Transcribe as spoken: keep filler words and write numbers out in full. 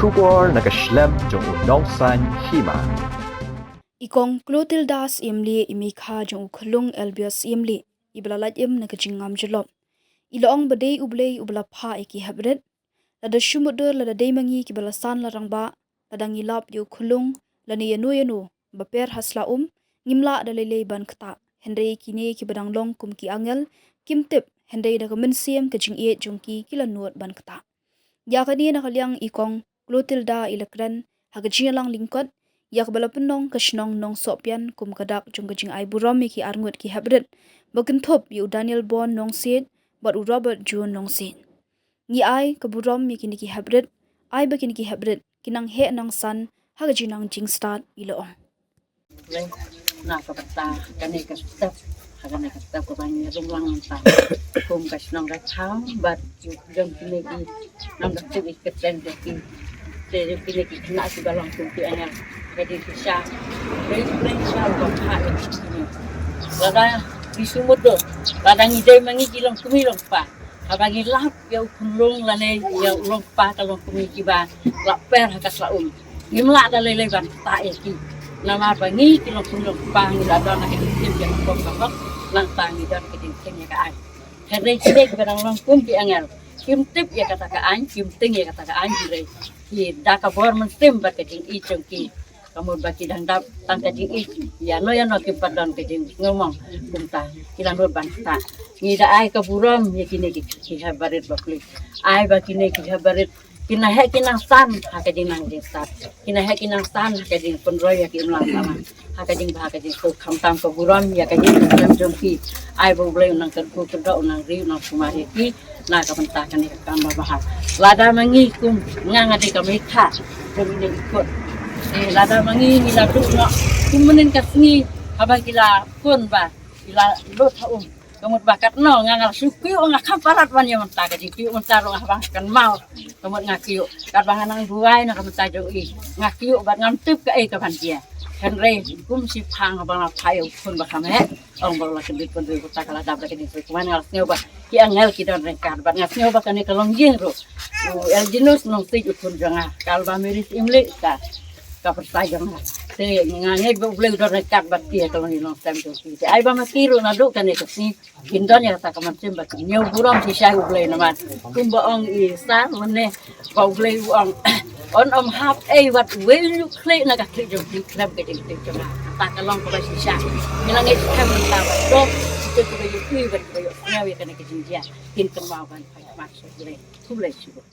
Khubor na ka shlem jong u Nongsaiñ Hima. I Kong Clotilda Syiemlieh, i mei kha jong u Khyllung Albius Syiemlieh, i ba la lait im na ka jingngam jyllop. I la ong ba dei U Blei u ba la phah ïa ki heprit. Lada shu mutdur, lada dei ma ngi ki ba la san la rangbah, lada ngi lap ïa u Khyllung lane ïano ïano ba per ha sla um, ngim lah da lei lei ban ktah. Hynrei kine ki ba dang long kum ki angel kim tip, hynrei da ka mynsiem ka jingïeit jong ki, ki la nud ban ktah. Ïa kane na ka liang i Kong Clotilda i la kren ha ka jingïalang lyngkot ïa ka ba la pynlong ka shnong Nongsohpian kum ka dak jong ka jingai burom ïa ki arngut ki heprit, ba kynthup ïa u Daniel Bon Nongsiej bad u Robert June Nongsiej. Ngi ai ka burom ïa kine ki heprit, ai ba kine ki heprit ki nang heh nang san ha ka jingnang jingstad, i la ong. Leh na ka bynta kane ka step, ha kane ka step kaba ngi rung lang mynta kum ka shnong ka thaw bad jong kine ki nongduktrei ki kyrteng jong ki. Te jong kine ki khynnah kiba long kum ki angel, ka dei shisha. Dei dei shisha ba phah ïa kine. Lada ngi shu mutdur, lada ngi dei ma ngi ki long kmie long kpa, haba ngi lap ïa u Khyllung lane ïa u long kpa ka long kmie kiba la per ha ka sla um, ngim lah da lei lei ban ktah ïa ki. Namar ba ngi ki long kmie long kpa ngi la don ha ka jingtim ïa ka pop ka hok, nangta ngi don ka jingtim ïa ka aiñ. Hynrei kine kiba dang long kum ki angel kim tip ïa kata ka aiñ, kim tieng ïa kata ka aiñ, hynrei ki da ka bor mynsiem bad ka jingïeit jong ki, ka mut ba ki dang dap tang ka jingïeit, ïano ïano kim pat don ka jingsngewmong. Kumta ki la nud ban ktah. Ngi da ai ka burom ïa kine ki, ki hep barit ba plie. Ai ba kine ki hep barit kin nang heh kin nang san ha ka jingnang jingstad, kin nang heh kin nang san ha ka jingpynroi ïa ki imlang imlang, ha ka jingbha ka jingsuk. Khamtam ka burom ïa ka jingpynroi jong ki. Ai ba U Blei u nang kyrkhu kyrdoh, u nang ri, u nang sumar ïa ki na ka bynta kane ka kam babha. Lada ma ngi kum nga, nga dei ka mei kha jong ine i kot. Eh, lada ma ngi ngi la duh noh kum mynnin ka sngi haba ki la khun ba ki la lut ha um. Ka mut ba katno nga, nga la shu kyiuh, nga kham palat ban ïa mynta ka jingkyiuh mynta ruh haba nga kynmaw. Ka mut nga kyiuh katba nga nang duwai na ka bynta jong i, nga kyiuh bad ngam tip kaei kaban jia. Hynrei kum shiphang haba nga phai ïa u khun ba kham heh, ong ba la kyndit pynroi, kata ka la dap da ka jingkyrkhu. Nga la sngew ba ki angel ki don ryngkat bad nga sngew ba kane ka longïing ruh u Elginus Nongsiej u khun jong nga, ka Alba Mary Syiemlieh ka, ka pyrsa jong nga. Te nga ngeit ba U Blei u don ryngkat bad ki ha ka longïing longsem jong ki. Te ai ba ma ki ruh naduh kane ka sngi kin don ïa kata ka mynsiem ba kin ñiew burom shisha ïa U Blei namar kumba ong i Sar mynne ba U Blei u ong, yn ym hap ei wat uwei u khlieh na ka khlieh jong phi khlem ka jingkhlieh jong nga. Kata ka long kaba shisha. Ngi la ngeit skhem mynta ba dei kita kiba ïohi bad kiba ïohsngew ïa kane ka jingjia kin kynmaw ban phai khmat sha U Blei. Khublei shibun.